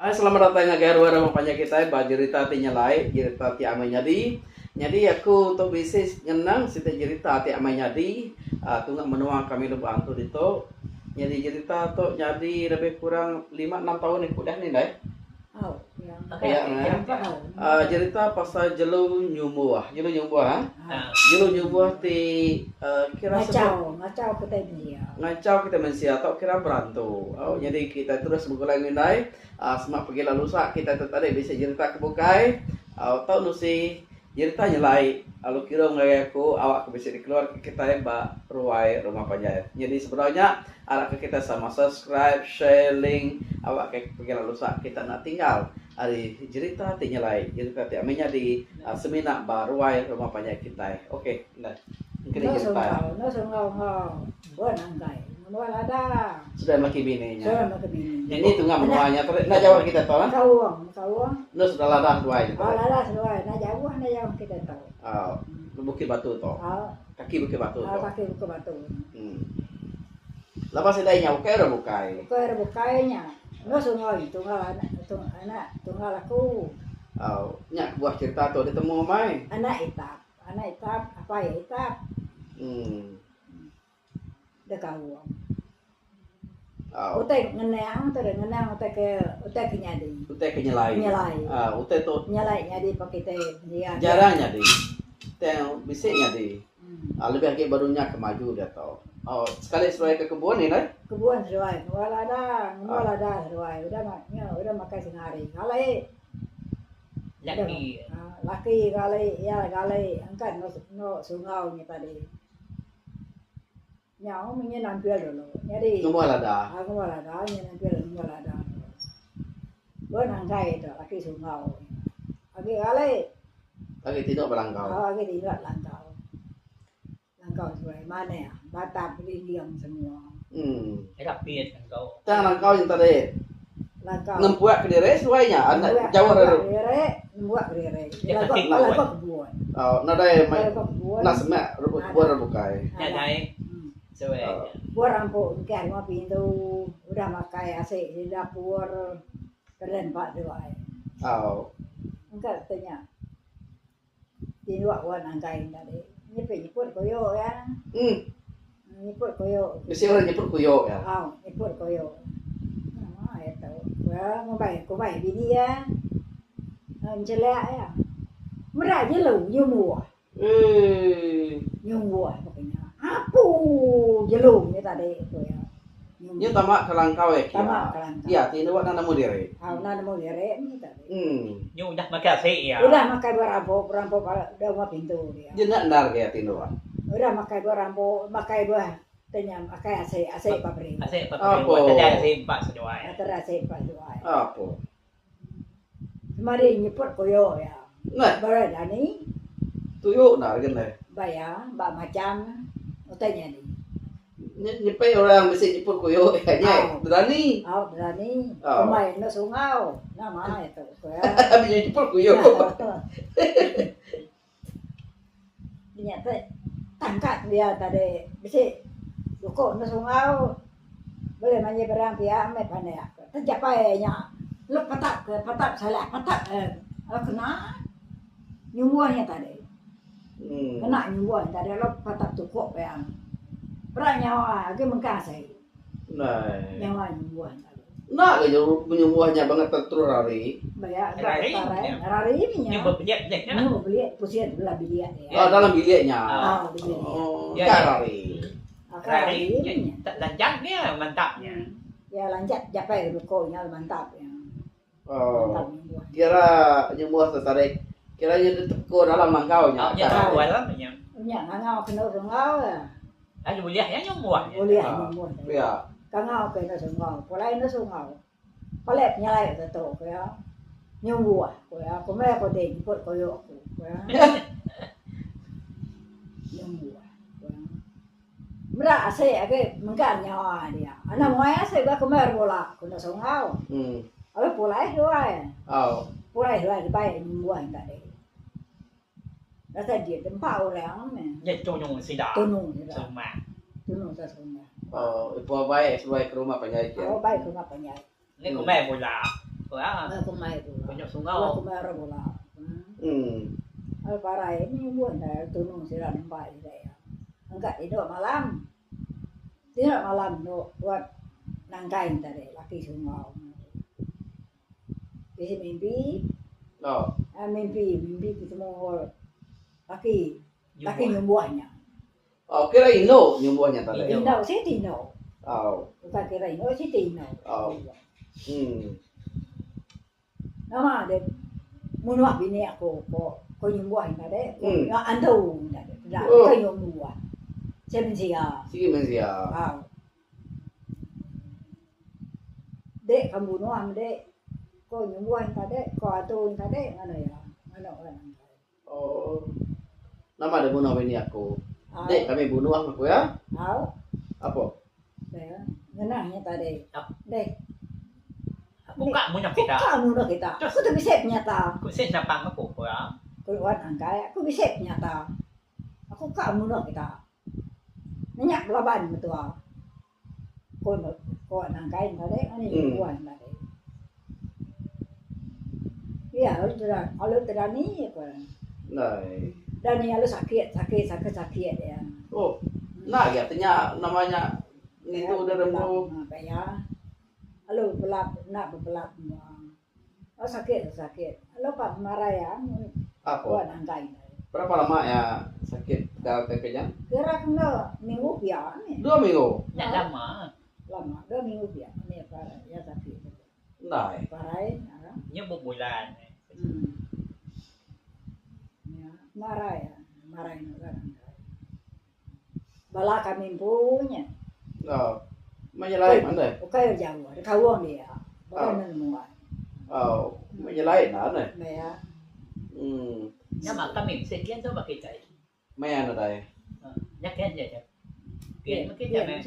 Hai selamat datai ngagai ruai rumah panjai kitai ba jerita ti nyelai, jerita ti amai nyadi. Nyadi aku tu bisi ngenang siti jerita ti amai nyadi aaa tunga menua kami Lubok Antu ditu. Nyadi jerita tu nyadi lebih kurang lima enam taun aku udah ni ndai. Pia meh. Aaa jerita pasal jelu nyumbuh. Jelu nyumbuh ah. Jelu nyumbuh ti aaa kira sebut Ngachau kitai mensia. Ngachau kitai mensia tau kira berantu. Au nyadi kitai terus begulai enggau indai aaa sema pegila lusa kitai tu tadi bisi jerita ke bukai au tau nusi jerita nyelai lalu kirum ngagai aku awak ke bisi dikeluarka kitai ba ruai rumah panjai. Nyadi sebedau nya arap ke kitai sama subscribe, share link awak ke pegila lusa kita enda tinggal ari jerita ti nyelai jerita ti amai nyadi semina ba ruai rumah panjai kitai. Ok indai. Engkeri Enda jerita. sungau, enda sungau enggau buan anggai. Menua lada. Sudah melaki bini nya. Sudah melaki bini. Nyadi tunga menua nya tu enda jauh ari kita tu ah. Kaung, kaung. Enda sudah lada seduai nya tu. Oh lada seduai, enda jauh enda jauh kita tu. Au, Bukit Batu tu. Au. Kaki Bukit Batu tu. Au kaki Bukit Batu. Hmm. Laban sida inya ukai orang bukai. Ukai orang bukai nya. Enda sungau nya tunggal anak anak tunggal aku. Au, nya kebuah cerita tu ditemu amai. Anak itap. Anak itap, apai iya itap. Hmm. Deka kaung. Au. Utai ngenang tu deh, ngenang utai ke utai ke nyadi. Utai ke nyelai. Nyelai. Ah, utai tu nyelai nyadi pa kitai dia. Jarang nyadi. Tang bisi nyadi. Hmm. Ah, lebih agi ba dunya ke maju diatu. Oh, sekali seduai ke kebun ni deh. Kebun seduai, ngembuah lada, ngembuah lada seduai. Udah nya udah makai sengari. Ngalai. Laki. Laki gali iya gali engka endo sungau nya tadi. Nyau meh nya nampil dulu. Nyadi Ngembuah lada. Ha ngembuah lada nya nampil ngembuah lada. Ba nangkai tu laki sungau. Agi gali. Agi tinduk ba langkau. Ha agi tinduk langkau. Langkau seduai manah batap dinding semua. Hmm. Rapit langkau. Tang langkau nya tadi. Langkau. Nempuak kediri seduai nya anak jauh ari. Nempuak kediri, nempuak kediri. Langkau langkau kebun. Oh, nadai mai enda semak kebun orang bukai. Nadai. Seduai nya. Buah rampu engkah rumah pintu udah makai asi di dapur keren ba seduai. Au. Engka te nya. Tinduk wan angkai tadi. Nyepit nyeput koyo iya. Hmm. Nyeput koyo. Bisi orang nyeput koyo iya. Au, nyeput koyo. Nama iya tu. Wah, ngumbai kumbai bini iya. Enchelak iya. Meda jelu nyumbuh. Eii. Nyumbuh baka nya. Apu jelu nya tadi ku iya. Nya tama ke langkau iya kia. Tama ke langkau. Iya ti enda nemu diri. Au enda nemu diri mih tadi. Hmm. Nya udah makai asi iya. Udah makai berampuk berampuk udah uma pintu dia. Nya enda endar ke iya ti enda. Udah makai berampuk makai buah ti nya makai asi asi pa beri. Asi pa beri. Apo. Tadi asi empa seduai. Tadi asi empa seduai. Apo. Semadi nyeput koyo iya. Neh. Barai dani. Tuyu endar ke neh. Ba iya ba macam utai nyadi. Nyepe orang bisi nyeput koyo iya nya berani. Au berani. Kumbai enda sungau. Nama iya tu ku iya. Bisi nyeput koyo. Nya te tangkap dia tadi bisi duko enda sungau buleh manyi barang pia meh pandai aku. Tejapai nya lep patap ke patap salah patap ke kena nyumbuh nya tadi. Kena nyumbuh nya tadi lalu patap tukup iya. Pera nyawa agi mengkang sai. Nyawa nyumbuh nya tadi. Enda ke nyumbuh nya bangat terus rari. Ba rari rari mih nya. Nyu bebelit deh nya. Nyu bebelit pusin belah bilik dia. Oh dalam bilik nya. Oh bilik dia. Oh ka rari. Rari nya lanjat nya mantap nya. Ya lanjat japai duko nya mantap nya. Oh kira nyumbuh tertarik kira nya diteko dalam langkau nya. Nya dalam nya. Nya ngangau kenu rengau ya. Lalu bulih nya nyumbuh nya. Bulih nyumbuh. Ya. Kangau ke enda sungau, pulai enda sungau. Palai penyelai ke tu ku iya. Nyumbuh ku iya, ku meh ku deh nyebut koyo aku ku iya. Nyumbuh ku iya. Meda asik agi mengkang nyawa dia. Anang muai asik ba ku meh bula ku enda sungau. Lalu pulai seduai. Pulai seduai dibai nyumbuh tadi. Rasa dia tempa orang meh. Nya tunu sida. Tunu sida. Serumah. Tunu sida serumah. Oh, ipa bai seduai ke rumah panjai kia. Oh, bai ke rumah panjai. Ni kumbai bula. Ko iya. Lalu kumbai bula. Ko nya Lalu sungau. kumbai orang bula. Hmm. Lalu parai nyumbuh enda tunu sida nemba sida iya. Engka tinduk malam. Tinduk malam tu buat nangkai tadi laki sungau. Bisi mimpi. Oh. Mimpi, mimpi betemu laki laki nyumbuh nya. Oh, kira indu nyumbuh nya tadi. Indu siti indu. Oh. Bukan kira indu siti indu. Oh. Hmm. Nama deh munuh bini aku ko ko nyumbuh nya tadi. Ko hmm. antu tadi. Dah oh. ko nyumbuh. Sigi mensia. Sigi mensia. Oh. Dek ka munuh dek ko nyumbuh nya tadi ko antu nya tadi nganu iya. Nganu orang. Oh. Nama deh bunuh bini aku. Dek kami bunuh aku ya. Au. Apa? Ya. Ngenah nya tadi. Dek. Buka munuh kita. Buka munuh kita. Aku tu bisi penyata. Aku bisi napang aku ko ya. Ku wan angkai aku bisi penyata. Aku ka munuh kita. Nanya belaban mentua. Ko ko nangkai tadi ngani hmm. wan tadi. Ya, lalu terani, lalu terani apa? Nai. Dan ni lalu sakit, sakit, sakit, sakit ya. Oh. Nah, ya tanya namanya itu udah nemu. Ya. Lalu belap, nak berpelap. Oh sakit, sakit. Lalu pak marah ya. Apa? Wan angkai. Berapa lama ya sakit dalam TP-nya? Kira kena minggu pia ni. Dua minggu. Tak lama. Lama, dua minggu pia. Ni apa ya sakit. Ndai. Parai. Ha? Nya bulan. Hmm. Ya, marah ya. Marah ini kan. Bala kami empu nya. Oh. Menyelai mana? Ukai jauh, ada kawang dia. Bukan oh. nemu. Oh, menyelai mana? Ya. Hmm. Nya mak kami sekian tu bagi tai. Maya nadai. Nya kian je. Kian mungkin je meh.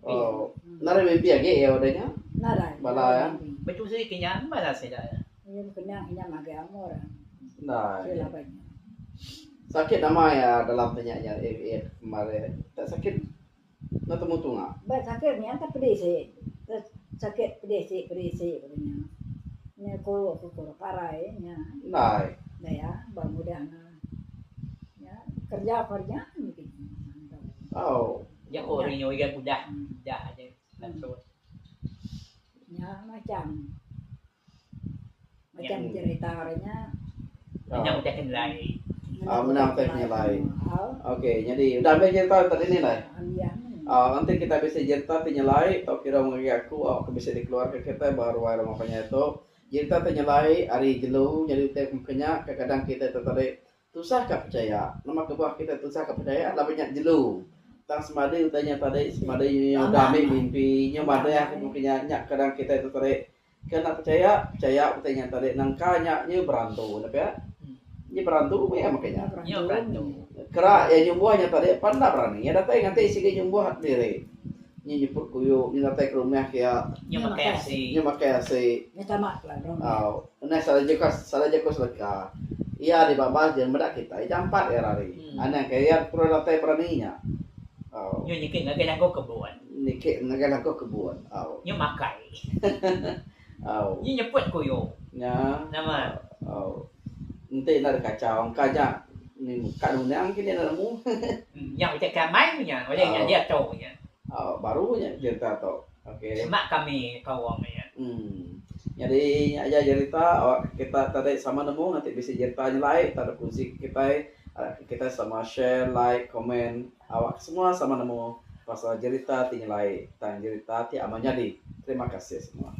Oh, nadai mimpi agi iya udah nya? Nadai. Bala ya. Betul sih kenyang bala sida. Iya kenyang kenyang agi amor. Ndai. Sila banyak. Sakit nama ya dalam tanya nya eh, eh, kemarin. Tak sakit nak temu tunga. Ba sakit ni tak pedih sik. Sakit pedih sik pedih sik katanya. Nya ko aku ko parai nya. Ndai. Dah ya, ba mudah na. Ya, kerja kerja mungkin. Oh. Ya ko orang yang udah dah aja langsung. Ya macam macam cerita orangnya. Menang utai kenyelai. Ah, menang utai kenyelai. Okey, jadi udah ambil cerita tadi ni lah. Ah, nanti kita bisa cerita ti nyelai tau kira ngagai aku awak ke bisa dikeluarka kita ba ruai rumah panjai tu. Cerita ti nyelai ari jelu nyadi utai ke meka nya kadang kita tu tadi Tusah ka pechaya. Nama kebuah kitai tusah ka pechaya laban nya jelu. Tang semadi utai nya tadi semadi nya udah ambi mimpi nya madah ke mungkin nya nya kadang kitai tu tadi ke enda pechaya pechaya utai nya tadi nangka nya nyu berantu enda pia. Nyu berantu meh iya maka nya. Nyu berantu. Kera iya nyumbuh nya tadi pan enda berani iya datai nganti sigi nyumbuh diri. Nyu nyeput kuyu nyu datai ke rumah ke iya. Nyu makai asi. Nyu makai asi. Nyu tama ke rumah. Au. Neh salah jaku salah jaku seleka. Iya dibabas je meda kitai jampat iya rari. Anang ke iya terus datai berani nya. Au. Nyu niki ngagai lagu kebun. Niki ngagai lagu kebun. Au. Nyu makai. Au. Nyu nyeput kuyu. Nya. Nama. Au. Enti enda dikachau engka nya ka nunang kini enda nemu. Nya utai ke amai nya ulih nya diatu nya. Au baru nya jerita tu. Okey. Semak kami kaum nya. Em. Nyadi nya aja jerita awak kita tadi sama nemu nganti bisi jerita nyelai tau dep kunsi kitai awak kitai sama share like komen awak semua sama nemu pasal jerita ti nyelai tang jerita ti amat nyadi. Terima kasih semua.